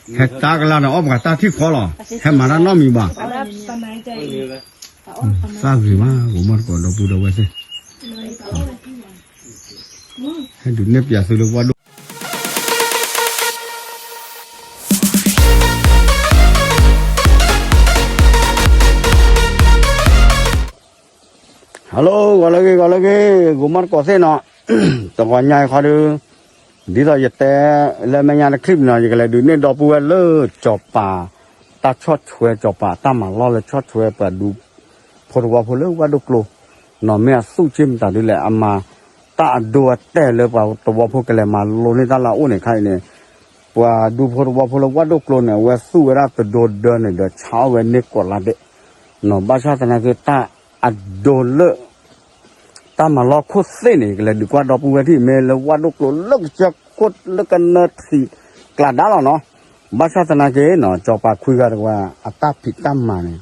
ဟဲတၢ်ကလါန့ၣ် အီၣ်ပှၤတၢ်ထံၣ်ဃီလီၤ, ဟဲမၤတၢ်နီတမံၤဘၣ်. သၣ်ဂ့ၤမး ဂိၤမီၢ်တကိးဒီပုၢ်ဒီဝဲၢ်သ့ၣ်, ဟဲဒုးနဲၣ်ပၠးသုလၢဝၣ်ဒိၣ် Hello ဂီၤလၢဂ့ၤ ဂီၤလၢဂ့ၤ ဂိၤမီၢ်တကိးသ့ၣ်နီၤ, တဂီၤညါအံၤခီဒုး ဒ်သိးယတဲလၢမဲာ်ညါတချံၣ်နီၤ ယကလဲၤဒုးနဲၣ်ဒီပုၢ်ဝဲၢ်လၢ စီၤပၤ တၢ်ဆီၣ်ထွဲ စီၤပၤတၢ်မၤလီၢ်လၢဆီၣ်ထွဲပှၤဒူဖိသဝီဖိလၢဝၣ်ဒိၣ်ကျိနီၤ, မ့ၢ်အသူၣ်က့မတၤဒုလဲၣ် အမၤတၢ်အဒိအတဲာ်လၢပှၤသဝီဖိကလဲၤမၤလိန့ၢ်တၢ်လၢအအိၣ်န့ၣ်ခါအံၤန့ၣ်, ပှၤဒူဖိသဝီဖိလၢဝၣ်ဒိၣ်ကျိန့ၣ် အဝဲသူၣ်ဝဲဒၣ်တဒိဒၢန့ၣ်ဒီးဆါအီၣ်ဝဲန့ၢ်ကိးလါဒဲးနီၤ, ဘၣ်ဆၣ်သနာ်က့တၢ်အဒိလၢ တၢ်မၤလီၢ်ခိၣ်သ့ၣ်န့ၣ် ကလဲၤဒုးကွၢ်ဒီပုၢ်ဝဲၢ်ထံၣ် မ့ၢ်လၢဝၣ်ဒိၣ်ကျိလၢကစၢၢ်ခိၣ်လၢကနၢထံးကျါဒါလီၤနီၤ, ဘၣ်ဆၣ်သနာ်က့နီၤ စီၤပၤခွံဂၤတဝၤ အတၢ်ဖံးတၢ်မၤန့ၣ်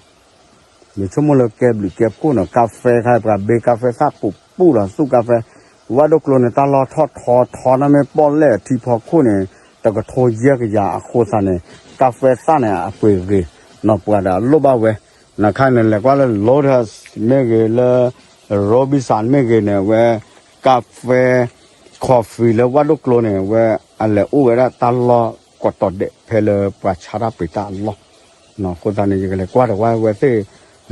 ယဆိကမိၣ်လၢကဲဘျုးကဲဖှိၣ်နီၤ, ကါဖဲခါပှၤဘ့ကါဖဲသၣ်ပူၤပူၤလီၤ သူၣ်ကါဖဲ, ဝၣ်ဒိၣ်ကျိန့ၣ် တၢ်လီၢ်ထီၣ်ထီထီန့ၣ်မ့ၢ်ပီၣ်လဲၣ်အထံဖီခိၣ်န့ၣ် တကထိယဲၢ်ကယၤအဃိသးန့ၣ် ကါဖဲသၣ်န့ၣ် အပှ့ၤဂ့ၤနီၤ ပှၤဒီးအလိၣ်ဘၣ်ဝဲ, နခါန့ၣ် လဲၤကွၢ်လၢ Lotus မ့ၢ်ဂ့ၤလၢ Robinson မ့ၢ်ဂ့ၤန့ၣ် အဝဲ ကါဖဲ coffee လၢဝၣ်ဒိၣ်ကျိန့ၣ် အဝဲအလဲၤအိၣ်ဝဲဒၣ်တၢ်လီၢ်ကတီၤဒဲး ဖဲလၢပှၤဆါတၢ်ပှ့ၤတၢ်အလီၢ်နီၤ, အဃိသတးန့ၣ် ယကလဲၤကွၢ်ဒီးဝဲသ့ၣ်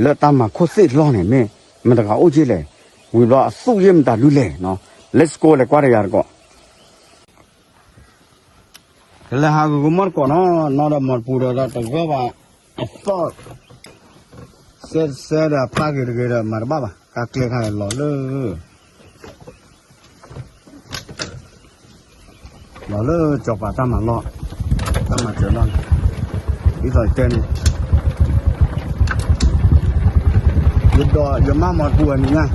လၢတၢ်မၤခိၣ်သ့ၣ်လီၢ်န့ၣ် မ့ၢ်မတဂၤအိၣ်က့လဲၣ်, ဝံၤဘျီအသူၣ်ယ့ၢ်မတၤဒုလဲၣ်နီၤ, Let's go လဲၤကွၢ်ဒီးယၤတကိး ကလဲၤဟးဂီၤမီၢ်တကိးနီၤ, နီၢ်ဒီးမီၢ်တပူၤဒီးတဂီၢ်ဘၣ်, အသီၣ် စဲစဲဒီးပၢ်ဂ့ၤတဂ့ၤဒီးမၤတဘၣ်ဘၣ်, ကါကျဲခါလီၤလၢ လီၤလၢစီၤပၤတၢ်မၤလီၢ်, တၢ်မၤစၢၤလီၢ်န့ၣ်, ဒ်သိးတဲန့ၣ်, ယဒိးယမါမီၢ်တပူၤအနံၤညါ,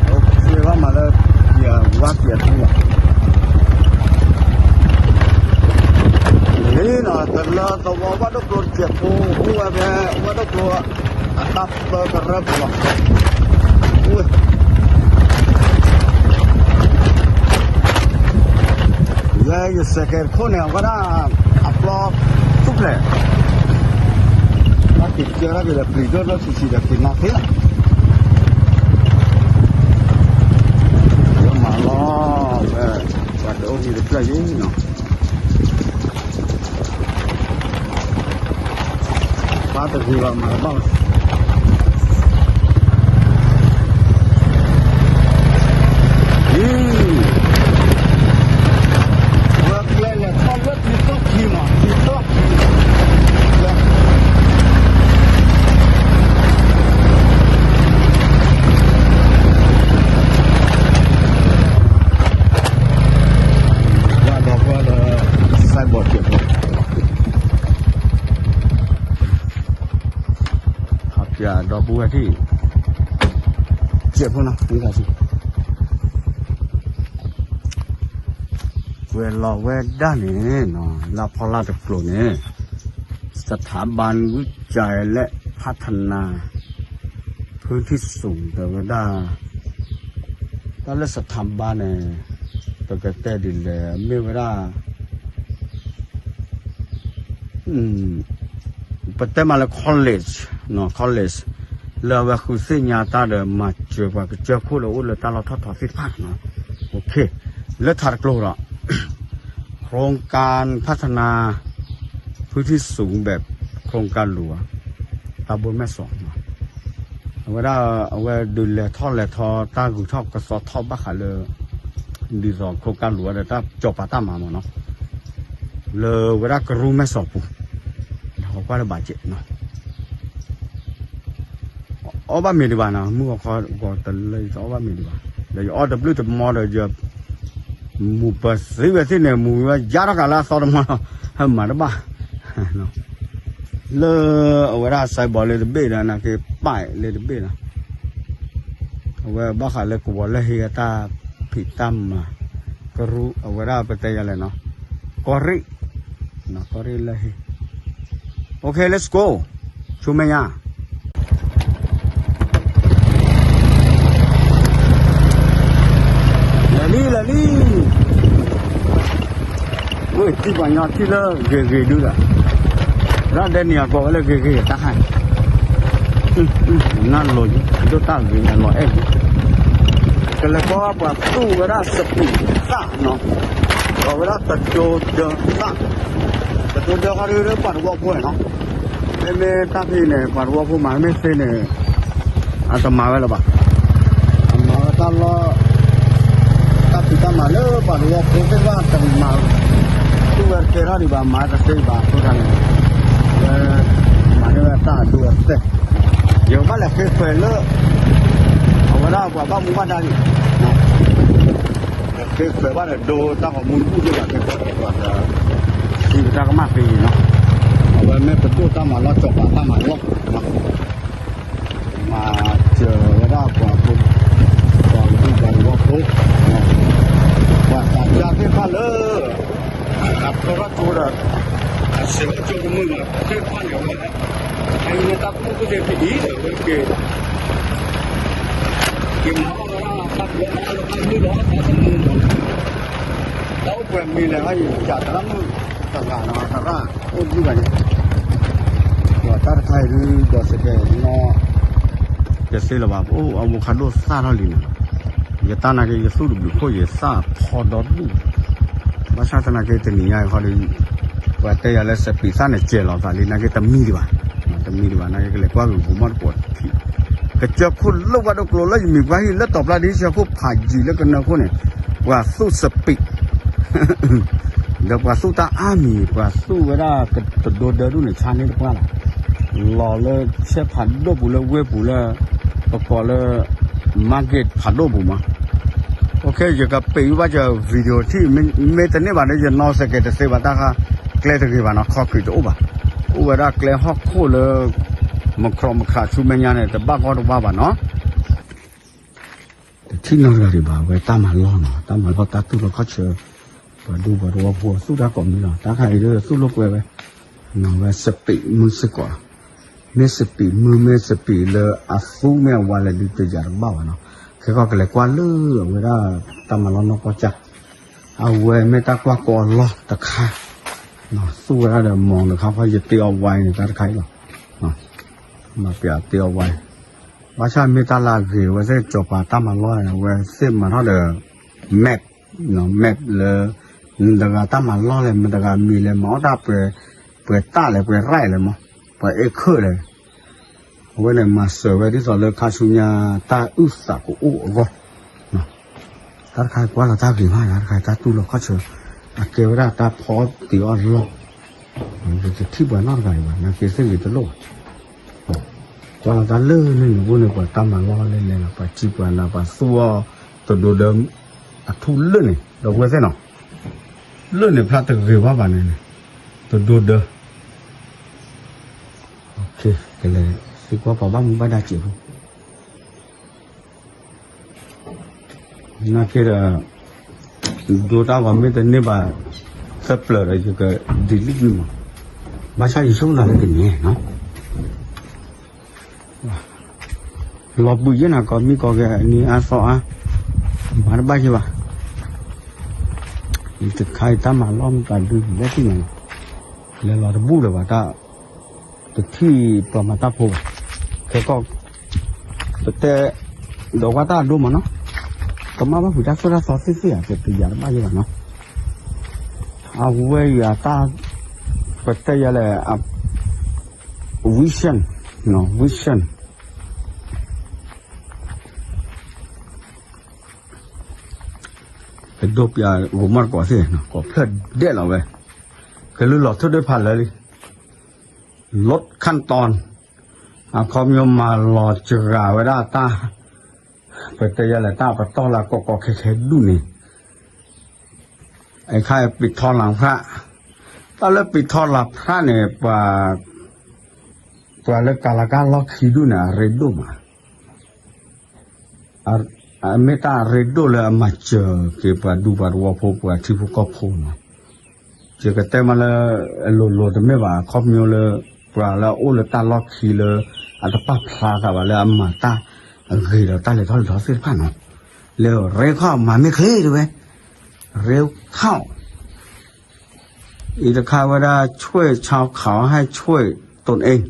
အိၣ်က့ၤဘၣ်မးလၢ ယဝါက့ၤအထူလီၤ, လံနီၤ တလၢသဝီဝၣ်ဒိၣ်ကျိတစဲးဖိ အိၣ်ဝဲဖဲ ဝၣ်ဒိၣ်ကျိ အတၢ်ပၢကရၢပူၤလီၤ, အိၣ် ယဲယစဲးကဲးတခိၣ်န့ၣ် အဝဲဒၣ် အပျီသူၣ်ဖျဲး, ဘၣ်က့ၤကဲထီၣ်က့ၤဒီးပျံၤဒိၣ်ဒိၣ်ဆံးဆံးဒီးက့ၤနီၣ်သ့လီၤ, ဝဲမၤလီၤဝဲ, ပှၤတအိၣ်ဟံၣ်တဖျၢၣ်ယံၤနီၤ ပှၤတဂ့ၤဘၣ်မၤတဘၣ်ဘၣ်, အံၤ, ဝဲကျဲလဲၤထီၣ်လၢထံတီၢ်ခံမး ထံတီၢ်ခံ, ယဒီပုၢ်ဝဲၢ်လၢ စဲးဘီးကဲးဖိ ဟးပၠးဒီပုၢ်ဝဲၢ်ထံၣ်, ကဲးဖိနီၤ ဝံသးစူၤ, ကွဲးလီၤဝဲဒၣ်န့ၣ်နီၤ လၢဖီလာ်တကျိၤန့ၣ် สถาบันวิจัยและพัฒนาพื้นที่สูง တဲဝဲဒၣ် တၢ်လၢ สถาบัน န့ၣ် ပကတဲဒ်လဲၣ် မ့ၢ်ဝဲဒၣ် ပတဲမးလၢ college နီၤ college လၢအဝဲဃုသ့ၣ်ညါတၢ်ဒီးမၤစၢၤပှၤကစၢၢ်ခိၣ်လၢအိၣ်လၢတၢ်လီၢ်ထီၣ်ထီသ့ၣ်တဖၣ်နီၤ, လၢထးတကျိၤဒီး โครงการพัฒนาพื้นที่สูงแบบโครงการหลวงตำบลแม่สอด အဝဲဒၣ် အဝဲဒုးလဲၤထီၣ်လဲၤထီတၢ်ဂုၤထီၣ်ကစီထီၣ်ဘၣ်ဃးလၢ ဒ်သိး โครงการหลวง ဒီးတၢ်စီၤပၤတၢ်မၤမးနီၤ, လၢဝဲဒၣ်ကရူၢ်မဲၢ်စီၤပူၤ, ဒီးဟီကွၢ်လၢဘၣ်ကဲးနီၤ, အီၣ်ဘၣ်မ့ၤဒံးဘၣ်နီၤ, မုၢ်ဂီၤခီဂီၤတလၢယတအီၣ်ဘၣ်မ့ၤဒံးဘၣ်, ဒီးယအီၣ်တဘျုးတမီဒီးယ မူၤပသံဝဲသ့ၣ်န့ၣ် မူၤဝဲယါထီၣ်ကးလၢအသီတမီဒီး ဟဲမၤတဘၣ်, လၢအဝဲဒၣ်စဲးဘီးလၢတဘ့ၣ်ဒီး နာ်က့ပာ်လၢတဘ့ၣ်ဒီး အဝဲဘၣ်ဃးလၢကဝီၤလၢဟ့အတၢ်ဖံးတၢ်မၤ ကရူၢ် အဝဲဒၣ်ပတဲယၤလဲၣ်နီၤ, ကီၢ်ရ့ၣ်, ကီၢ်ရ့ၣ်လၢဟ့, OK let's go, ဆူမဲာ်ညါ လဲၤလံ လဲၤလံ ဝဲတံၢ်ပှၤညီထံၣ်လၢဂ့ၤဂ့ၤဒုဒီး, ရၣ်ဒဲနံၤအကိးဝဲလၢဂ့ၤဂ့ၤတၢ်ခါ, နၢ်လိၤယံၤ ဒိၣ်တၢ်ဂ့ၤအလီၤအဲၣ်ယံၤ, ကလဲၤကွၢ်ပှၤသူၣ်ဝဲဒၣ်စပံးသၣ်နီၤ, ပှၤဝဲဒၣ်တဒိဒၢသၣ်, တဒိဒၢခီဒုပှၤတဝီဖိနီၤ, မ့မ့ၢ်တၢ်ဖဲန့ၣ် ပှၤတဝီဖိမၤမ့ၢ်သ့န့ၣ် အတမၤဝဲလၢၤဘၣ်. အမၤဝဲတၢ်လီၢ် တၢ်ဖံးတၢ်မၤလၢပှၤတဝီဖိသ့ၣ်တဖၣ်တမၤ, သူၣ်ဝဲတကဲထီၣ်ဒံးဘၣ် မၤတသ့ဘၣ်အဃိသတးန့ၣ်, ဝဲမၤန့ၢ်ဝဲတၢ်အဒိအသဲၣ်, ယကဘၣ်လဲၤဃ့ခွဲးလၢ အဝဲဒၣ်ပှၤဘၣ်မူဘၣ်ဒါန့ၣ် ဃ့ခွဲးဘၣ်ဒီးဒိတၢ်ဂီၤမူတဘူၣ်ဒံးဘၣ် ဃ့ခွဲးဒီးပှၤဒီး သံပတၢ်ကမၣ်သ့အံၤနီၤ, အဝဲမ့ၢ်ပဒိၣ်တၢ်မၤလီၢ်စီၤပၤတၢ်မၤလီၢ် မၤစၢၤဝဲဒၣ်ပှၤဖိ, ပှၤကဒုပှၤတဝီဖိ, ပှၤသးစၢ်သ့ၣ်တဖၣ်လၢ အဖျီထီၣ်ကၠိဒီး အစဲးလီၤကၠိကမုာ်ဘၣ်သ့ၣ်တဖၣ်န့ၣ်ဝဲ, အအံၤန့ၣ်တၢ်ကူၣ်ဘၣ်ကူၣ်သ့ဖဲအံၤဒီးဝဲက့ၤ, က့ၤမၤအီၣ်ဝဲဒၣ်တၢ်ဘျီအါလၢတၢ်မုၢ်လီၤတၢ်တမုၢ်လီၤ, တၢ်အိၣ်ပှဲၤမံၤလဲၣ်ဟီယံၤ ကးသရၣ်မုၣ်တဂၤနီၤ သရၣ်အိၣ်ဘျုးဂၤန့ၣ်, ပှၤတၢ်တခါအံၤဒုး ဒီးစကဲနီၤ ယသ့လၢၤဘၣ် အိၣ် avocado သၣ်ထီၣ်လံနီၤ, ယတၢ်နာ်က့ ယသူၣ်တဘျုးခိၣ် ယသၣ်ဖီဒီဒူၣ်, ဘၣ်ဆၣ်သနာ်က့တနံၤညါအံၤခီဒီး ပှၤတဲယၤလၢစပံးသၣ်န့ၣ် စဲးလီၤသးလံ နာ်က့တမံဒံးဘၣ်, တမံဒံးဘၣ် နာ်က့ကလဲၤကွၢ်ဂ့ၤ ဂိၤမီၣ်တကိးခံ, ကစၢၢ်ခိၣ်လိၣ်ဘၣ်ဒိၣ်ကျိလၢယမံၤပှၢ်ဟံၣ်လၢတီၤပျၢ်ဒ်ဆၢခိၣ်ဖးယံာ်လၢကနၢခိၣ်န့ၣ်, ပှၤသူၣ်စပံး ဒီးပှၤသူၣ်တၢ်အါမံၤ ပှၤသူၣ်ဝဲဒၣ်တဒိဒၢဒူၣ်န့ၣ် ဆါန့ၢ်တပှၢ်လီၤ, လီၤလၢဆဲးဖးဒိၣ်ပူၤလၢဝ့ၢ်ပူၤလၢ ပကိးလၢ market ဖးဒိၣ်ပူၤမး, ယကပ့းဝံၤဘၣ်စၢၤ video ထံၣ် မ့တန့ၢ်ဘၣ်ဒီး ယနီၢ်စဲးကဲးတသ့ဘၣ်တၢ်ဃါ, ကျဲတဂ့ၤဘၣ်နီၤ ခီခုးတအိၣ်ဘၣ်, အိၣ်ဝဲဒၣ်ကျဲဟီၣ်ခိၣ်လၢ မခြီမခြးဆူမဲာ်ညါန့ၣ် တဘၣ်ဂီၢ်တဘၣ်ဘၣ်နီၤ တထံၣ်နီတဂၤဒံးဘၣ် အဝဲတၢ်မၤလီၢ်နီၤ တၢ်မၤလီၢ်တၢ်သူၣ်လီၤခီၣ်ဆၢ, ပှၤဒူပှၤတဝီဖိသူၣ်တၢ်ကိးမံၤလီၤ တၢ်ခါအံၤဒ်သူၣ်လိာ်ကွဲဝဲ, နီၤဝဲစပံးမုၢ်စ့ၢ်ကီးလီၤ, မ့ၢ်စပံးမုၢ်မ့ၢ်စပံးလၢအသူမ့ၢ်အဝါလဲၣ်ဒုးတယၤတဘၣ်ဘၣ်နီၤ, ခဲကီၢ်ကလဲၤကွၢ်လၢအဝဲဒၣ်တၢ်မၤလီၢ်နီၢ်ကီၢ်ကၢ်, အဝဲမ့ၢ်တၢ်ကွၢ်ကီလီၢ်တခါ, သူၣ်ဝဲဒၣ်ဒီးမီၤတခါဖီယတ့အီၤဝါန့ၣ် တၢ်တခါအံၤလီၤ, မၤပျးတ့အီၤဝါ ဘၣ်ဆၣ်မ့ၢ်တၢ်လၢအဂ့ၤ အဝဲသ့ၣ်စီၤပၤတၢ်မၤလီၢ်န့ၣ် အဝဲသ့ၣ်မၤထီၣ်ဒီး map, map လၢ မတၤတဂၤတၢ်မၤလီၢ်လဲၣ် မတၤတဂၤမံၤလဲၣ် မၤအီၣ်တၢ်ပှဲၤ, ပှဲၤတၢ်လဲၣ် ပှဲၤရၢၣ်လဲၣ်မး, ပှဲၤအ့ၣ်ခၢၣ်လဲၣ်, အဝဲန့ၣ်မၤစၢၤဝဲဒ်သိးလၢခါဆူညါတၢ်အုၣ်သးကအိၣ်အဂီၢ် တၢ်တခါကွၢ်လီၤတၢ်ဂ့ၤမး တၢ်တခါတၢ်တူၢ်လိာ်ခီၣ်ဆၢ, အကဲဝဲဒၣ်တၢ်ဖီတ့ၢ်အီၣ်လီၢ်, ယတထံၣ်ပှၤနီတဂၤဒံးဘၣ် နာ်က့သ့ၣ်ဂ့ၤတလိၣ်ဘၣ်, ကွၢ်လီၤတၢ်လၢန့ၣ်န့ၣ် အိၣ်န့ၣ်ပှၤတၢ်မၤလီၢ်လဲၣ်လဲၣ်လီၤ ပှၤစံးပှၤနၤ ပှၤသူၣ်အီၣ်တဒိဒၢ အထူလၢန့ၣ် ဒီပုၢ်ဝဲၢ်သ့ၣ်နီၤ, လၢန့ၣ်ဖျါတဂ့ၤဘၣ်ဘၣ်န့ၣ်, တဒိဒၢ ကလဲၤသံကွၢ်ပှၤဘၣ်မူဘၣ်ဒါစဲးဖိ နာ်က့ဒီး ဒိတၢ်ဂီၤမ့ၢ်တန့ၢ်ဘၣ် သၢပျၢၤဒီးယက delete မး, ဘၣ်ဆၣ်ယဆိကမိၣ်လၢကန့ၣ်နီၤ, လီၤဘှံးယဲၢ်နၤ ကိးမံၤကိးဂၤ အနံၤအါသီအါ, မၤတဘၣ်ယဲၢ်ဘၣ်, ယတခါအံၤတၢ်မၤလီၢ်မတၤဒုးလဲၣ်သ့ၣ်ညါ, လဲၤလီၤတဘူၣ်လၢၤဘၣ်တၢ် တထံၣ်ပှၤမၤတၢ်ဖိဘၣ်, ခဲကီၢ် ပတဲ ဒီးဝဲတၢ်အဒိမးနီၤ, ကမၣ်ဘၣ်ဖုးတၢ်သိၣ်တၢ်သီသ့ၣ်သ့ၣ်ဧါ ပတယၤတဘၣ်ယဲၢ်ဘၣ်နီၤ, အဝဲအံၤအတၢ် ပတဲယၤလဲၣ် vision, vision ကဒိးပျးဂိၤမီၢ်တကိးသ့ၣ် ကိးဖျၢၣ်ဒဲးလီၤဝဲ, ကလုၢ်လီၤထိၣ်ဒိၣ်ဖးလၢာ်လံ လီၢ်ခၢၣ်တီ အခီပညီမၤလီၤစှၤဝဲဒၣ်တၢ်, ပတဲယၤလဲၣ် တၢ်ပတီၢ်လၢကိးကိးခဲခဲဒူၣ်န့ၣ်, အခါပံးထီလၢ်ဖျး, တၢ်လၢပံးထီလၢ်ဖျးန့ၣ် ပှၤလၢကၤလၤကၢ်လီၢ်ခံဒူၣ်န့ၣ် အရ့ဒိၣ်မး မ့ၢ်တၢ်အရ့ဒိၣ်လၢအမၤစၢၤက့ၤပှၤဒူပှၤသဝီဖိ ပှၤထံဖိကီၢ်ဖိနီၤ, ယကတဲမးလၢ အလိၤလိၤတမ့ၢ်ဘၣ် အခီပညီလၢ ပှၤလၢအအိၣ်လၢတၢ်လီၢ်ခံလၢ အတပာ်ဖျါသးဘၣ်လၢအမၤတၢ်အဂ့ၤဒီးတၢ်လဲၤထီၣ်လဲၤထီသ့ၣ်တဖၣ်နီၤ, လၢရဲခီၣ်မၤမ့ၢ်ချ့တဝဲ, ရဲခီၣ် အံၤတခါဝဲဒၣ် ช่วยชาวเขาให้ช่วยตนเอง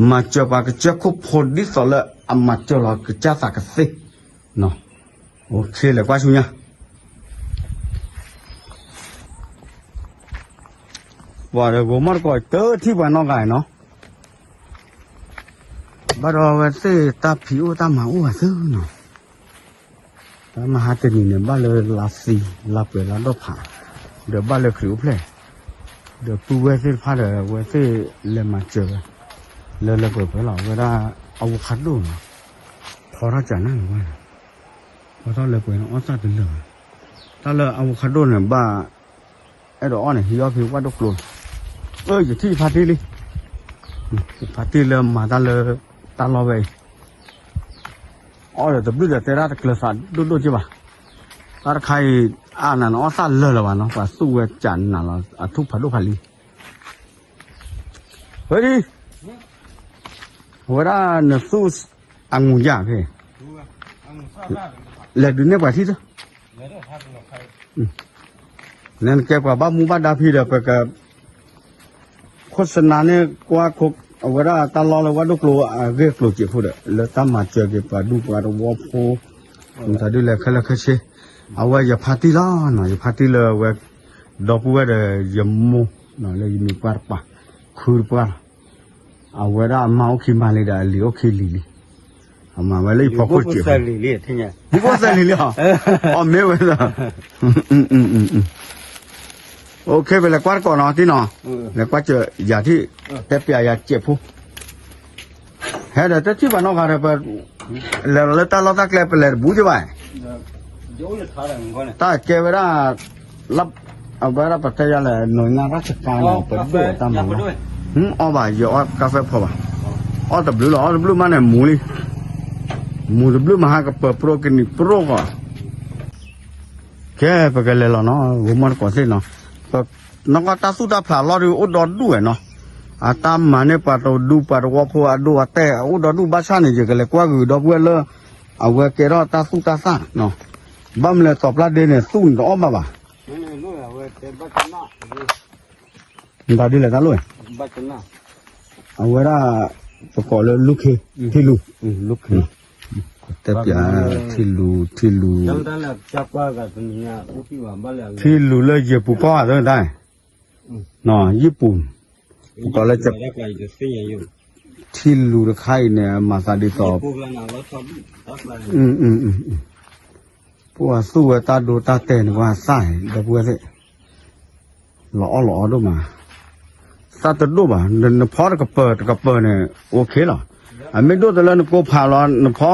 မၤစၢၤပှၤကစၢၢ်ခိၣ်ဖိဒ်သိးလၢအမၤစၢၤလီၤကစၢ်သးကသ့ လဲၤကွၢ်ဆူညါ ပှၤဒီးဂိၤမီၢ်တကိးတထံၣ်ပှၤနီတဂၤနီၤ ဘၣ်ဒီးအဝဲသ့ၣ်တၢ်ဖံးအိၣ်တၢ်မၤအိၣ်အသုနီၤ တၢ်မဟါတနံၤန့ၣ် ဘၣ်လၢလါသံ လါပှဲၤလါဒီၣ်ဖး ဒီးဘၣ်လၢခရံာ်အိၣ်ဖျဲၣ် ဒီးပုၢ်ဝဲၢ်သ့ၣ်တဖၣ်ဒီး အဝဲသ့ၣ်လဲၤမၤစၢၤဝဲ လၢလၢပှဲၤပှဲၤလီၤ ဝဲဒၣ် avocado နီၤ ထီထီၣ်ကနၣ်န့ၣ်ဝဲ ပှၤထီၣ်လၢပှဲၤန့ၣ်အီၣ်သၣ်တလၢာ်ဘၣ် တၢ်လၢ avocado န့ၣ်ဘၣ် အဲၣ်ဒိးအီၣ်န့ၣ် ဟံးအီၣ်ဖဲဝၣ်ဒိၣ်ကျိ အၢ ယထံၣ်ယဖါတံၢ်လံ ယဖါတံၢ်လၢမၤတၢ်လၢ တၢ်လီၢ်ဝဲအံၤ အီၣ်ဒီးတဘျုးဒီးတဲဒၣ်တကျၢၤသးဒိၣ်ဒိၣ်က့ဘၣ် တၢ်တခါအံၤ အါနၤန့ၣ်အီၣ်သၣ်လၢာ်လၢၤဘၣ်နီၤ ပှၤသူၣ်ဝဲကနးလီၤ အထူၣ်ဖးဒိၣ်ဖးလံၤ ဝဲဒၣ် အဝဲဒၣ်နသူၣ်အငူၤယၢ်ဖဲ လဲၤဒုးနဲၣ်ပှၤထံၣ်သၢ လၢနကဲပှၤဘၣ်မူဘၣ်ဒါဖံဒီး ပက ခိၣ်စနါန့ၣ် ကွၢ်ခိ အဝဲဒၣ်တၢ်လီၢ်လၢဝၣ်ဒိၣ်ကျိအဂ့ၢ်ကျိၤစဲးဖိဒီး လၢတၢ်မၤစၢၤက့ၤပှၤဒူပှၤသဝီဖိ မတၤဒုလဲၤခဲလၢာ်ခဲဆ့ အဝဲယဖါတံၢ်လီၤနီၤ ယဖါတံၢ်လၢအဝဲ ဒီပုၢ်ဝဲၢ်ဒီး ယမိၢ် လၢယမ့ၢ်ပှၢ်တပၤ ခုတပှၢ်လီၤ အဝဲဒၣ်အမါအိၣ်ခံမါလံဒီး အလံၤအိၣ်ခံလံၤလံ အမၤဝဲလၢယဖီခိၣ်စဲးဖိ ယဖိသၢလံၤလံဧါ အီၣ်မ့ၢ်ဝဲ OK ပလဲၤကွၢ်တကိးနီၤ တံၢ်နီၤ လဲၤကွၢ်စၢၤယၤထံၣ် တဲပျးယၤစဲးဖိ ဟဲဒီးတထံၣ်ဘၣ်နီတဂၤဒီး ပလဲၤလီၤလၢတၢ်လီၢ်တၢ်ကျဲ ပလဲၤတဘူးက့ဘၣ် တၢ်ကဲဝဲဒၣ် အဝဲဒၣ်ပတဲယၤလဲၣ် နွံငါရၢ်စကါန့ၣ် ပဒိၣ်တၢ်မၤလီၤ အီၣ်ဘၣ် ယအီၣ်ကါဖဲဖီဘၣ် အီၣ်တဘျုးလီၤ အီၣ်တဘျုးမးန့ၣ် မူလံ မူတဘျုးမဟါကပၢၤပြိကနံၤပြိဃီ ကဲ ပကလဲၤလီၤနီၤ ဂိၤမီၢ်တကိးသ့ၣ်နီၤ ပနီၢ်ကီၢ်တၢ်သူၣ်တၢ်ဖျးလီၢ်ဒုးအိၣ်ဒီဒူၣ်ဝဲနီၤ အတၢ်မၤန့ၢ်ပှၤတဒူပှၤသဝီဖိအဒိအတဲာ်အိၣ်ဒီဒူၣ်ဘၣ်ဆၣ်န့ၣ် ယကလဲၤကွၢ်ဂုာ်ဒီပုၢ်ဝဲၢ်လၢ အဝဲကဲထီၣ်တၢ်သူၣ်တၢ်သၣ်နီၤ ဘၣ်မနုၤလဲၣ် တီၤပျၢ်ဒ့န့ၣ် သူၣ်န့ၣ်တအီၣ်ဘၣ်ဘၣ် မတၤဒ်လဲၣ်တၢ်လိၣ် အဝဲဒၣ် ပကိးလၢလူခ့ ထံလူ တဲပျး ထံလူ ထံလူ ထံလူလၢယပူၤကီၢ်သၢတၢ် ယပူၤ ပကိးလၢ ထံလူတခါအံၤန့ၣ် မၤသးဒ်သိး ပှၤသူၣ်ဝဲတၢ်ဒိတၢ်တဲာ်န့ၣ် ပှၤသၣ်ဒီပုၢ်ဝဲၢ်သ့ၣ် လီၤအီၣ်လီၤအီဒိၣ်မး သၣ်တဒိၣ်ဘၣ် နဖီတကပၤတကပၤန့ၣ် OK လီၤ အမ့ၢ်ဒိၣ်တလၢနကိးဖးလီၤ နဖီ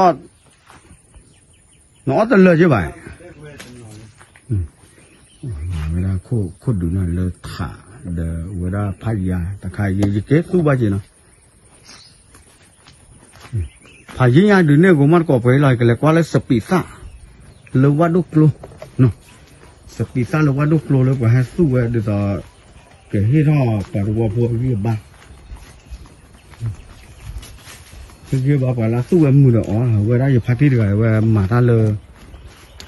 နအီၣ်တလၢာ်က့ဘၣ် ဝဲဒၣ်ခိၣ်ဒုးန့ၣ်လၢထး ဒီးဝဲဒၣ်ဖးယံၤတခါ ယက့ၤသူဘၣ်က့ၤနီၤ ဖးယံၤညါဒုးန့ၣ် ဂိၤမီၢ်တကိးပှဲၤလီၤ ကလဲၤကွၢ်လၢစပံးသၣ် လၢဝၣ်ဒိၣ်ကျိ စပံးသၣ်လၢဝၣ်ဒိၣ်ကျိလၢပှၤဟဲသူဝဲဒ်သိး ကဟ့ၣ်ထီၣ်ပှၤသဝီဖိအဂံၢ်အဘါ ဟ့ၣ်ဂံၢ်ဘါပှၤလၢသူဝဲမုာ်ဒီးအီၤ ဝဲဒၣ်ယဖါတံၢ်တဂၤ ဝဲမၤတၢ်လၢ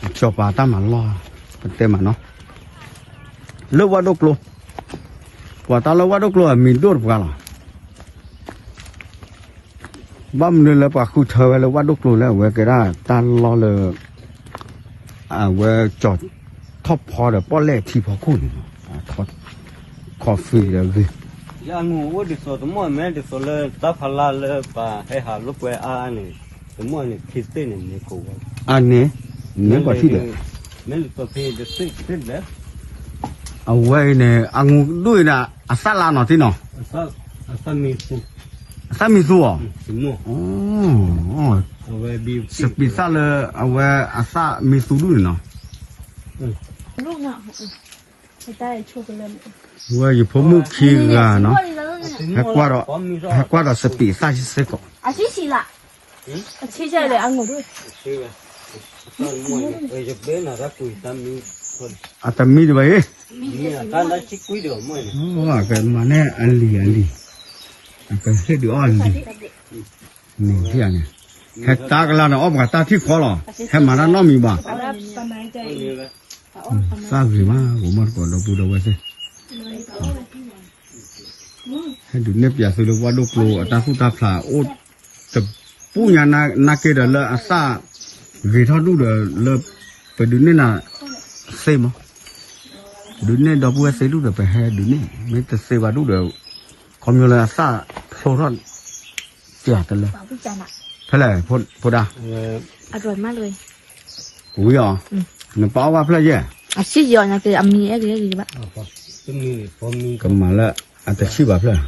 အစီၤပၤတၢ်မၤလီၢ် ပတဲမးနီၤ လၢဝၣ်ဒိၣ်ကျိ ပှၤတၢ်လၢဝၣ်ဒိၣ်ကျိအမံၤဒိၣ်တပှၤလီၤ ဘၣ်မနုၤလၢပှၤဃုထၢဝဲလၢဝၣ်ဒိၣ်ကျိလဲၣ် အဝဲကဲဒၣ်တၢ်လီၢ်လၢ အဝဲကၠီၤထီၣ်ဖီဒီးပီၣ်လဲၣ်ထံဖီခိၣ်န့ၣ် coffee ဒီးဂ့ၤ ယအငိၢ်အိၣ်ဒ်သိးတမီၢ်မ့ၢ်ဒ်သိးလၢတၢ်ဖးလၢ်လၢပှၤဟဲဟးလိာ်ကွဲအါအါန့ၣ် တမီၢ်န့ၣ် ခံသ့ၣ်န့ၣ် မ့ၢ်ကိးဝဲ အါန့ၣ် မ့ၢ်ပှၤထံၣ်ဒီး မ့ၢ်လၢပဖဲတသ့ၣ်သ့ၣ်လဲၣ် အဝဲအံၤန့ၣ် အငိၢ်ဒိၣ်အံၤန့ၣ် အသၣ်လါနီၤတံၢ်နီၤ အသၣ်မံသူ အသၣ်မံသူအီၤ စပံးသၣ်လၢအဝဲအသၣ်မံသူဒူၣ်န့ၣ်နီၤ ဝဲယဖိမုၣ်ခံဂၤနီၤ ဟဲကွၢ်ဒီး ဟဲကွၢ်ဒီးစပံးသၣ်စ့ၢ်ကီး အတမံဒံးဘၣ်အံၤ ကမၤန့ၢ်အလံၤအလံၤ အကဟ့ၣ်ဒုးအီၣ်အလံၤ န့ၣ်န့ၣ် ဟဲတၢ်ကလါန့ၣ် အီၣ်ပှၤတၢ်ထံၣ်ဃီလီၤ ဟဲမၤတၢ်နီတမံၤဘၣ် သၣ်ဂ့ၤမး ဂိၤမီၢ်တကိးဒီပုၢ်ဒီဝဲၢ်သ့ၣ် ဟဲဒုးနဲၣ်ပၠးသုလၢဝၣ်ဒိၣ်ကျိအတၢ်သူၣ်တၢ်ဖျးအိၣ်တပူၤညါ နာ်က့ဒီးလၢအသၣ်ဂ့ၤထီၣ်ဒူၣ်ဒီးလၢ ပဒုးနဲၣ်နၤသ့မး, ဒုးနဲၣ်ဒီပုၢ်ဝဲၢ်သ့ဒူၣ်ဒီး ပဟဲဒုးနဲၣ် မ့ၢ်တသ့ဘၣ်ဒူၣ်ဒီး ခီဖျိလၢအသၣ်ဖျိထီၣ် တလၢ ဖဲလဲၣ် ဖိဒါ ဝံၤအီၤ နပာ်အီၣ်ဘၣ်ဖျၢၣ်ယဲၢ် ကမၤလၢအတဆံဘၣ်ဖျၢၣ်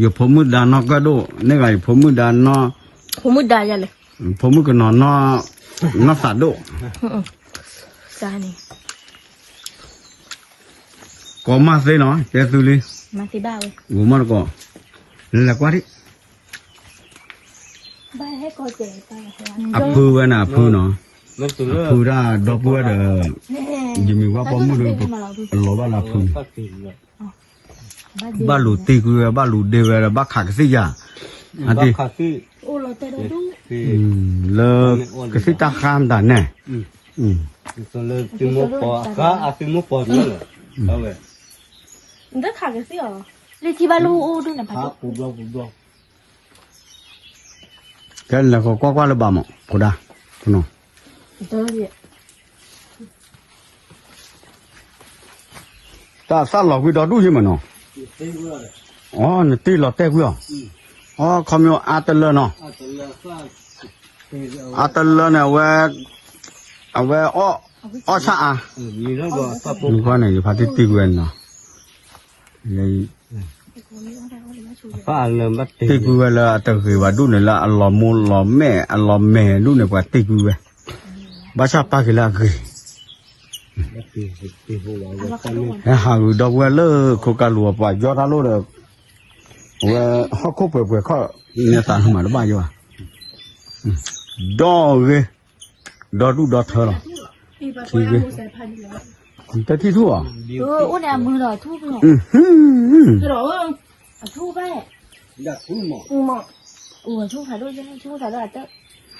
ယဖိမုၣ်ဒါနီၢ်ကၢၣ်ဒိၣ် န့ၢ်ဂၤယဖိမုၣ်ဒါနီၢ် ဖိမုၣ်ကနီၤနီၢ်သးဒိၣ် ကိးမးသ့နီၤ တဲသုလံ ဂိၤမီၢ်တကိး လဲၤကွၢ်ဒံး အဖုဝဲန့ၣ် အဖုနီၤ အဖုဒၣ်ဒီပုၢ်ဝဲၢ်ဒီး ယမ့ၢ်ဝၣ်ပိာ်မုၣ်ဒီး ပလီၤဘၣ်လၢအဖုန့ၣ် ဘၣ်လူၤတ့ၢ်ကွံာ်ဝဲ ဘၣ်လူၤဒ့ဝဲဒီး ဘၣ်ခးကသ့ၣ်ယၤ အတ့ၢ် လၢကသ့ၣ်တၢ်ဃါမတၤနဲၣ် လၢထံဘၣ်လူအိၣ်ဒိၣ်န့ၣ် ကဲလဲၤကကွၢ်ကွၢ်လၢဘၣ်မး ဖိဒါ တၢ်သၣ်လီၤကွံာ်ဒီဒူၣ်ယ့ၢ်မးနီၤ, အ နတ့ၢ်လီၤတဲာ်ကွံာ်အီၤ, အ ခီမ့ၢ်အါတလၢနီၤ, အါတလၢန့ၣ် အဝဲ အဝဲ အီၣ်ဆၣ်အါ, နကွၢ်န့ၣ် ယဖါတံၢ်တ့ၢ်ကွံာ်ဝဲနီၤ, တ့ၢ်ကွံာ်ဝဲလၢအတဂ့ၤဘၣ်ဒူၣ်န့ၣ် လၢအလီၤမိၢ်လီၤမဲာ် အလီၤမဲာ်ဒူၣ်န့ၣ် ပှၤတ့ၢ်ကွံာ်ဝဲ, ဘၣ်ဆၣ်ပၢ်က့ၤလၢအဂ့ၤ, ဟဲဟးဂုာ်ဒီပုၢ်ဝဲၢ်လၢခိကါလူၤအပှၤယီၢ်တၢ်လိၣ်ဒီး, အဝဲဟီၣ်ခိၣ်ပှဲၤပှဲၤခီၣ်န့ၢ်သးမးတဘၣ်ယီၢ်ဘၣ်, ဒီဂ့ၤ, ဒီဒူၣ်ဒီထၢလီၤ, ထံဂ့ၤ, တထံၣ်ထူၣ်အီ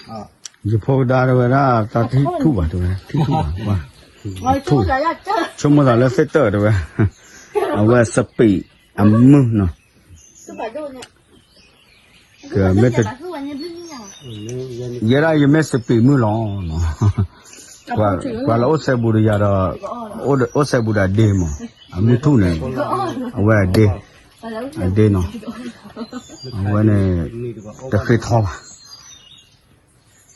ၤ, ယဖိကဒါတဝဲဒၣ် တၢ်ထံၣ်ထူၣ်ဘၣ်တဝဲ ထံ�ဆိကမိၣ်သးလၢသ့ၣ်တၢၢ်တဝဲ, အဝဲစပံးအမုၢ်နီၤ, မ့ၢ်တ, ယဲဒၣ်ယမ့ၢ်စပံးမုၢ်လီၤ, ပှၤလၢအိၣ်စဲဘူးဒီးယၤဒီး, အိၣ်စဲဘူးဒီးအဒ့မး, အမုၢ်ထူၣ်န့ၣ်, အဝဲအဒ့, အဒ့နီၤ, အဝဲန့ၣ်, တဃ့ထီဘၣ်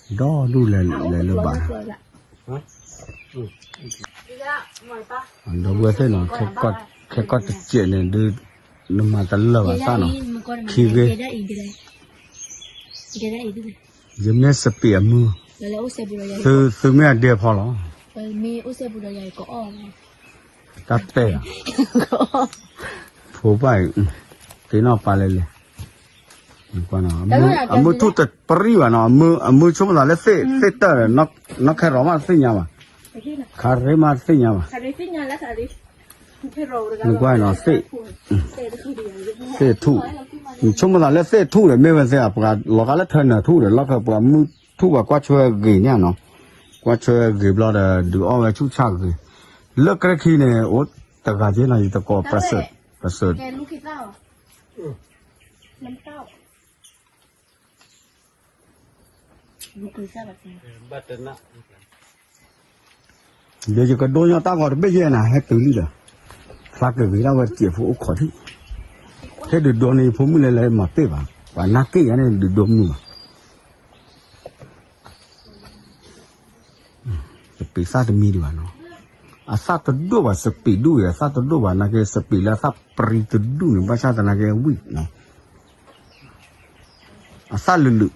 ဒီဒူၣ်လဲၤလၢၤဘၣ်, ဒီပုၢ်ဝဲၢ်သ့ၣ်နီၤ, ခဲကီၢ်တစဲးန့ၣ်ဒုး, နမၤတလၢာ်ဘၣ်သၣ်နီၤ, ခံဂ့ၤ, ယမ့ၢ်စပံးအမုၢ်, သုမ့ၢ်အဒ့အဖီလီၤ, တၢ်တဲဧါ, ဖိဘၣ်အံၤ, သ့ၣ်နီၣ်ပာ်လဲၣ်လဲၣ် အမုၢ်ထူၣ်တပရံၣ်ဘၣ်နီၤ, အမုၢ်ဆိကမိၣ်သးလၢသ့ၣ်တၢၢ်ဒီး, နီၢ်ခဲရီမးတသ့ၣ်ညါဘၣ်, ခါရ့မးတသ့ၣ်ညါဘၣ်, နကွၢ်နီၤ, သ့ၣ်ထူၣ်, ဆိကမိၣ်သးလၢသ့ၣ်ထူၣ်ဒီး မ့ၢ်ဝဲသ့ၣ် ပှၤလီၤဂာ်လၢထၢနၢၤထူၣ်ဒီး လီၢ်ခၢၣ်ပှၤမုၢ်ထူၣ်ပှၤကွၢ်ဆွဲဂ့ၤန့ၣ်နီၤ, ကွၢ်ဆွဲဂ့ၤဘျီဒီး ဒုးအီၣ်ဝဲဆူၣ်ဆၣ်ဂ့ၤ, လၢကြဲခံန့ၣ် အိၣ်တဂၤက့နီၤ, ယတကိး, ပစၢၤ ဒီးယကဒိညီတၢ်ဂီၤတဘ့ၣ်ယဲၢ်နၤ ဟဲတုၤလံဒီး, ဖျါကဂ့ၤဒၣ်ဝဲတစဲးဖိအိၣ်ခိးထံၣ်, ဟဲဒုးဒိန့ၣ် ယဖိမုၣ်လဲၤလဲၤမၤပ့ၢ်ဘၣ်, ပှၤနၢ်က့ၣ်ယၤန့ၣ် ဒုးဒိမုၢ်ဘၣ် စပံးသၣ်တမံၤဒံးဘၣ်နီၤ, အသၣ်တဒိၣ်ဘၣ် စပံးဒူၣ်အံၤ အသၣ်တဒိၣ်ဘၣ် နာ်က့စပံးလၢအသၣ်ပရံတဒူၣ်န့ၣ် ဘၣ်ဆၣ်သနာ်က့ဝံၣ်နီၤ, အသၣ်လုာ်လုာ်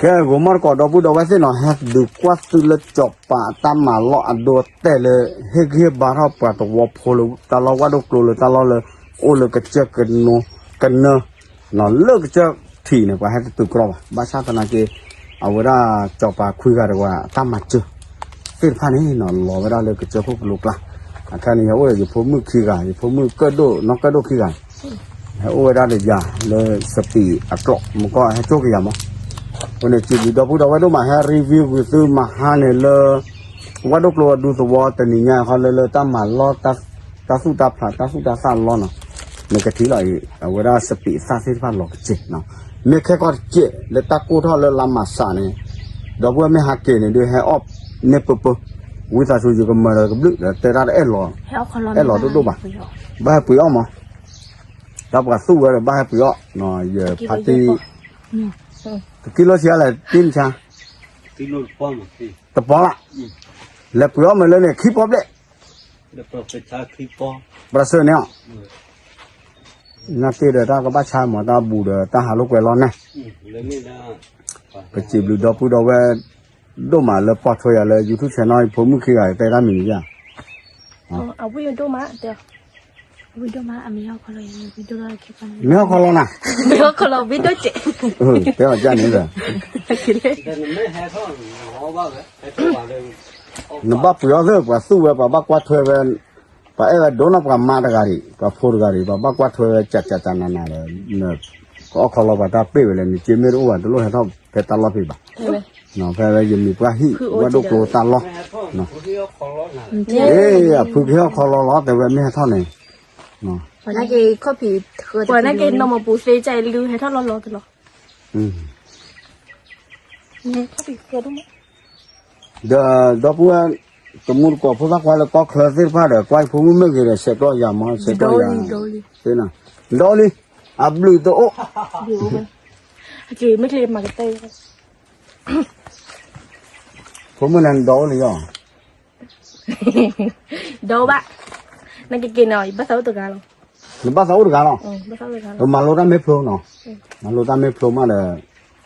ကဲဂီၤမီၢ်တကိးဒီပုၢ်ဒီဝဲၢ်သ့ၣ်နီၤ, ဟဲဒုးကွၢ်သုလၢစီၤပၤအတၢ်မၤလီၢ်အဒိအတဲာ်လၢ ဟ့ၣ်ဂံၢ်ဟ့ၣ်ဘါထီၣ်ပှၤသဝီဖိလၢတၢ်လီၢ်ဝၣ်ဒိၣ်ကျိလၢတၢ်လီၢ်လၢ အိၣ်လၢကစၢၢ်ကနိကနၢ လၢကစၢၢ်ထံးန့ၣ် ပှၤဟဲတတုၤကြီဘၣ်, ဘၣ်ဆၣ်သနာ်က့ အဝဲဒၣ်စီၤပၤခွံဂၤတဝဲအတၢ်မၤစၢၤသ့ၣ်တဖၣ်န့ၣ်နီၤ လီၤဝဲဒၣ်လၢကစၢၢ်ခိၣ်ကလိကျါ, အခါန့ၣ် ယအိၣ်ဒီးယဖိမုၣ်ခံဂၤ ယဖိမုၣ်ကၢၣ်ဒိၣ် နီၢ်ကၢၣ်ဒိၣ်ခံဂၤ ဟဲအိၣ်ဝဲဒၣ်ဒီးယၤလၢစပံးအကျိာ် မ့ၢ်ကီၢ်ဟဲကၠိက့ၤယၤမး, အဃိန့ၣ် စံးဘျုးဒီပုၢ်ဒီဝဲၢ်ဒိၣ်မး ဟဲ review ကွံာ်သုမဟါန့ၣ်လၢ ဝၣ်ဒိၣ်ကျိအဒူသဝီတနံၤညါ ခီလၢလၢတၢ်မၤလီၢ် တၢ်သူၣ်တၢ်ဖျး တၢ်သူၣ်တၢ်သၣ်လီၤနီၤ, နကထံၣ်လီၤအံၤ အဝဲဒၣ်စပံးအသၣ်သ့ၣ်တဖၣ်လီၤတက့ၢ်နီၤ, မ့ၢ်ခဲကီၢ်တက့ၢ် လၢတၢ်ကိၢ်ထီၣ်လၢလါမးစးန့ၣ်, ဒီပုၢ်ဝဲၢ်မ့ၢ်ဟးက့ၤန့ၣ်ဒုးဟဲအီၣ်န့ၢ်ပၢပၢ, ဝံသးစူၤယကမၤဒီးကဘျုးဒီးတဲတၢ်တအဲၣ်လီၤ, အဲၣ်လီၤဒိၣ်ဒိၣ်ဘၣ်, ဘၣ်ဟဲပှ့ၤအီၣ်မး, တၢ်ပှၤသူၣ်ဝဲဒီးဘၣ်ဟဲပှ့ၤအီၣ်, ယဖါတံၢ် ကကံလိဆံးလဲၣ် တံၢ်မဆါ, တပီလၢ်, လဲၤပှ့ၤအီၣ်မးလၢန့ၣ် ခံပီဘျဲၣ်, ပှၤစၢၤန့ၣ်အီၤ, နၢ်တ့ၢ်ဒီးတၢ်ကဘၣ်ဆါမး တၢ်ဘူးဒီးတၢ်ဟးလိာ်ကွဲလီၤနဲ, ပစံးဘျုးဒီပုၢ်ဒီဝဲၢ် ဒိၣ်မးလၢပိာ်ထွဲယၤလၢ YouTube channel ဖိမုၣ်ခံဂၤ တဲတၢ်မံၤန့ၣ်ယၤ, မ့ၢ်ဟီၣ်ခီလီၤနၤ, တဲအီၤကၢ်န့ၣ်ဒီး နဘၣ်ပှ့ၤအီၣ်သ့ၣ် ပှၤသူၣ်ဝဲ ပှၤဘၣ်ကွၢ်ထွဲဝဲ, ပှၤအဲၣ်ဝဲဒိၣ်နီၢ်ပှၤမါတဂၤဒံး ပှၤဖိတဂၤဒံး ပှၤဘၣ်ကွၢ်ထွဲဝဲ ကၠးကၠးကၠးနးနးဒီး ကအီၣ်ခီလီၤပှၤတၢ်ပ့ၢ်ဝဲလဲၣ် နစ့မ့ၢ်တအိၣ်ဘၣ် တလိၣ်ဟဲထီၣ်ဖဲတၢ်လီၢ်ဖံးဘၣ်, ဖဲဝဲယမံၤပှၢ်ဟံၣ် ဝၣ်ဒိၣ်ကျိတၢ်လီၢ်, အ့ အဖုကဟ့ၣ်အီၣ်ခီလီၤလီၤ တဲဝဲမ့ၢ်ဟဲထီၣ်န့ၣ်, ပှၤနာ်က့ၤနီၢ်မပူၤသ့ကၢ်အံၤ လူၤဟဲထီၣ်လီၤလီၤတလီၤ, ဒီးဒီပုၢ်ဝဲၢ် တမူတကိးဖိသၣ်ခွါလၢကီၢ်ချၢသ့ၣ်တဖၣ်ဒီး ကွၢ်ဖိမုၣ်မ့ၢ်ဂ့ၤဒီး ဆဲးကျိးယၤမး ဆဲးကျိးယၤ, ဒီလံ, အဘျုးတအိၣ်, ဖိမုၣ်န့ၣ်ဒီအိၣ်လံယီၤ, ဒီဘၣ်, နကက့ၤနီၤ ယဘၣ်သးအိၣ်တဂၤလီၤ, နဘၣ်သးအိၣ်တဂၤလီၤ, မၤလိတၢ်မ့ၢ်ဖျိနီၤ, မၤလိတၢ်မ့ၢ်ဖျိမးဒီး,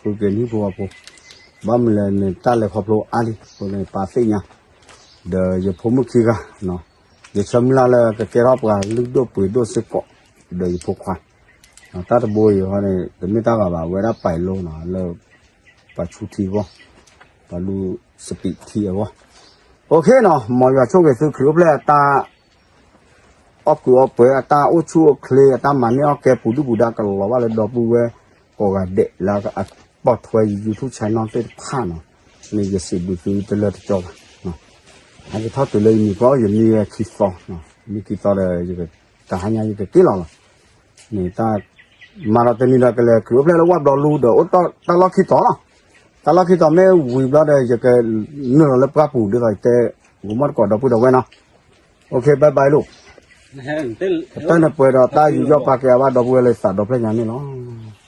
ဃုက့ၤနံၣ်ဖိအဖိ, ဘၣ်မနုၤလဲၣ်န့ၣ် တၢ်လဲၤခီဖျိအါလံ အဃိန့ၣ် ပာ်သ့ၣ်ညါ, ဒီးယဖိမုၣ်ခံဂၤ, ယဆၢမုၢ်လၢ်လၢကကဲထီၣ်ပှၤလုၢ်ဒိၣ်ပှ့ၤဒိၣ်စ့ၢ်ကီး, ဒီးယဖိခွါ, တၢ်တဘိအံၤန့ၣ် တမ့ၢ်တၢ်ဂၤဘၣ် အဝဲဒၣ်ပာ်လိနီၤ လၢ ပှၤဆူထံအဂီၢ်, ပှၤလူစပံးထံအဂီၢ်, အိၣ်ခ့နီၤ မ်ယွၤဆိၣ်ဂ့ၤသုခရံာ်အိၣ်ဖျဲၣ်အတၢ် အီၣ်ကုးအီပှဲၤ အတၢ်အိၣ်ဆူၣ်အိၣ်ချ့ အတၢ်မၤန့ၢ်အီၣ်ကဲပူၤဒုၣ်ပူၤဒါကလီၤဘၣ်လၢဒီပုၢ်ဝဲၢ်ကိးဂၤဒဲး လၢအပိာ်ထွဲ YouTube channel သ့ၣ်တဖၣ်နီၤ, မ့ၢ်ယစံးဘျုးသုတလၢတကီဘၣ်, အကထီၣ်တုၤလၢယမံၤပှၢ်အီၣ်ယမံဝဲခံသီ, မံခံသီဒီး တဟါညါယကက့ၤလီၤလီၤ, မ့ၢ်တၢ် မၤဒီးတနံၤဒီးကလဲၤခရံာ်အိၣ်ဖျဲၣ်လၢဝၣ်ဘျီလူဒီး အိၣ်တၢ်လီၢ်ခံတီၤလီၤ, တၢ်လီၢ်ခံတီၤမ့ၢ်ဝံၤဘျီဒီး ယကနုာ်လီၤလၢပှၢ်ပူၤ ဒ်သိးယတဲ ဂိၤမီၣ်တကိးဒီပုၢ်ဒီဝဲၢ်နီၤ, OK bye bye လီၤ, တၢ်န့ၣ်ပှဲၤဒီးတၢ်ယူးယီၣ်ပာ်ကဲအဘၣ်ဒီပုၢ်ဝဲၢ်လၢသးဒီဖျၢၣ်ညါန့ၣ်လီၤ.